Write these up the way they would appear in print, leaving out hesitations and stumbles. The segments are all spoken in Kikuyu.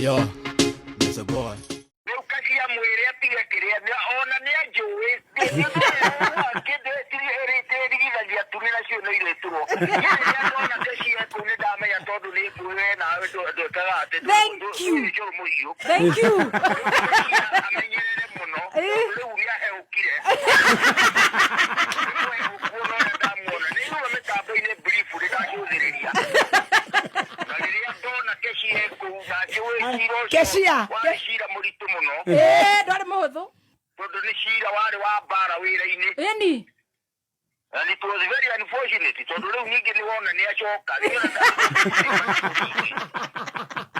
Yo, Mr. Boy. Rĩu kacia mwĩre atige kĩrĩa ona nĩ anjũĩ kĩndĩrigithagia tuni nacio nĩ irĩturwo rĩrĩa ndona kĩcia kũu nĩ ndamenya tondũ nĩ nguĩ we nawe ndwĩkaga atĩ Thank you. cũrũ mũhiũ. Thank you. Rĩu amenyerere mũno tondũ rĩu nĩ aheũkire nĩ ũrĩa ndamuona nĩ igua mĩtambo-inĩ brief nĩ ndacũthĩrĩria na rĩrĩa ndona Keshia kũu na njũĩ cira ũcio Keshia. warĩ cira mũritũ mũno. Ĩĩ, ndwarĩ mũhũthũ. Tondũ nĩ cira warĩ wa mbara wĩra-inĩ. Ĩni. And it was very unfortunate tondũ rĩu ningĩ nĩ wona nĩ acoka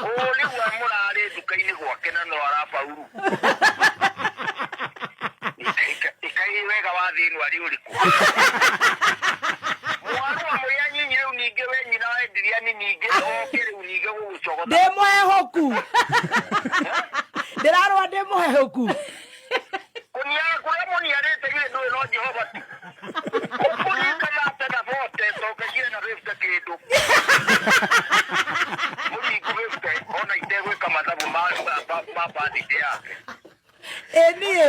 ũũ rĩu mũrarĩ nduka-inĩ gwake na no arabauru ĩkaĩ wega wa thĩ ĩno arĩ ũrĩkũ mwarũa mũrĩa nyinyi rĩu ningĩ we nyina wa Endiriani ningĩ oke rĩu ningĩ gũgũcogotha. Ndĩ mũhehoku, ndĩrarũa ndĩ mũhehoku. Kũniara kũrĩa mũniarĩte githĩ ndũĩ no Jehova tu ũkũringana ate na bote toke ciena 50 kĩndũ mũringu 50 ona itegwĩka mathabu ma birthday yake. Ĩ niĩ.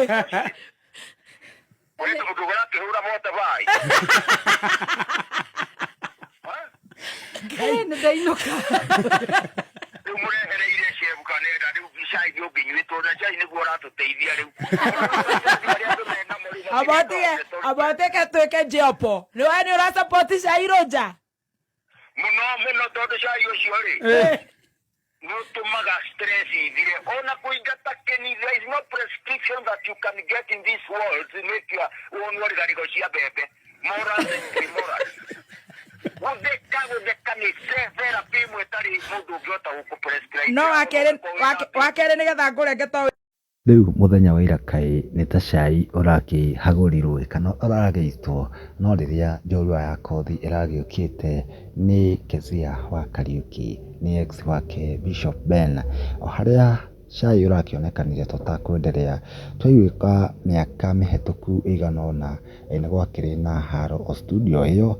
Mũirĩtu mũtugo akĩhũra bote bai. Ĩ, nĩ ndainũka. Rĩu mũrehereire cebu kana enda rĩu cai ũngĩnyuĩtwo na cai nĩguo ũratũteithia rĩu. Abotige abotike twĩke njiopo nĩ we nĩ ũrasapoti cai rũnja. Mũno mũno tondũ cai ũcio rĩ nĩ ũtũmaga stress ithire ona kũingata kĩni. There is no prescription that you can get in this world to make your wonwo rigarĩgo cia mbembe morals and imorals. Gũtheka gũtheka nĩ therapy ĩmwe ĩtarĩ mũndũ ũngĩhota gũkũ-prescribe. No wakerĩ wakerĩ nĩgetha ngũrenge to Rĩu mũthenya wa ira kaĩ nĩ ta cai ũrakĩhagũrirwo kana ũragĩitwo, no rĩrĩa njorua ya kothi ĩragĩũkĩte nĩ Kezia wa Kariuki, nĩ ex wake Bishop Ben, o harĩa cai ũrakĩonekanire tũtakwenderea. Twaiguĩka mĩaka mĩhetũku ĩigana ũna nĩ gwakĩrĩ na haro o studio ĩyo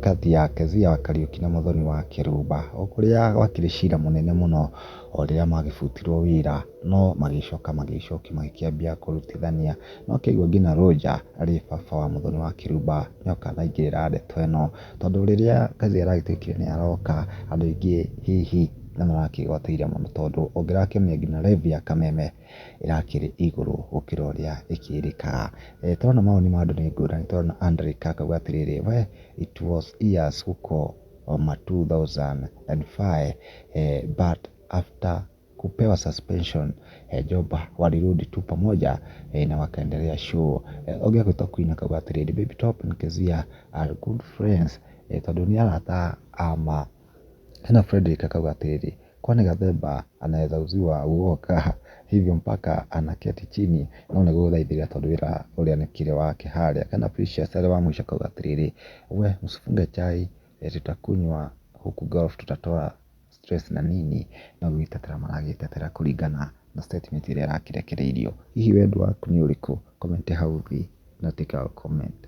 kati ya Kezia wa Kariuki na Mũthoni wa Kĩrumba, o kũrĩa gwakĩrĩ cira mũnene mũno o rĩrĩa magĩbutirwo wĩra. No magĩcoka magĩcokia magĩkĩambia kũrutithania. No kĩaigua nginya Roger arĩ baba wa Mũthoni wa Kĩrumba nĩoka anaingĩrĩra ndeto ĩno. Tondũ rĩrĩa Kezia aragĩtuĩkire nĩ aroka, andũ aingĩ hihi nĩ marakĩgwatĩire mũno tondũ ũngĩrakĩonire nginya live ya Kameme ĩrakĩrĩ igũrũ gũkĩra ũrĩa ĩkĩrĩkaga. Tũrona mawoni ma andũ nĩ ngũrani, tũrona Andre akauga atĩrĩrĩ, we it was years huko ma 2005 but after kupewa suspension job walirudi tu pamoja na wakaendelea show. Ũngĩ agwĩtwo Queen akauga atĩrĩrĩ, Baby Top and Kezia are good friends, tondũ nĩ arata a ma. Hena Frederick akauga atĩrĩrĩ, kwani Gathemba anaweza uziwa uoga hivyo mpaka anaketi chini? No nĩ gũthaithĩrĩra tondũ wĩra ũrĩa nĩkĩrĩ wake harĩa. Kana Precious arĩ wa mũico akauga atĩrĩrĩ, we msifunge chai, tutakunywa huku golf, tutatoa stress na nini. No gwĩtetera maragĩtetera kũringana na statement ĩrĩa ĩrakĩrekereirio. Hihi wendi waku nĩ ũrĩkũ? Comment hau thĩ na ũtuĩke wa comment.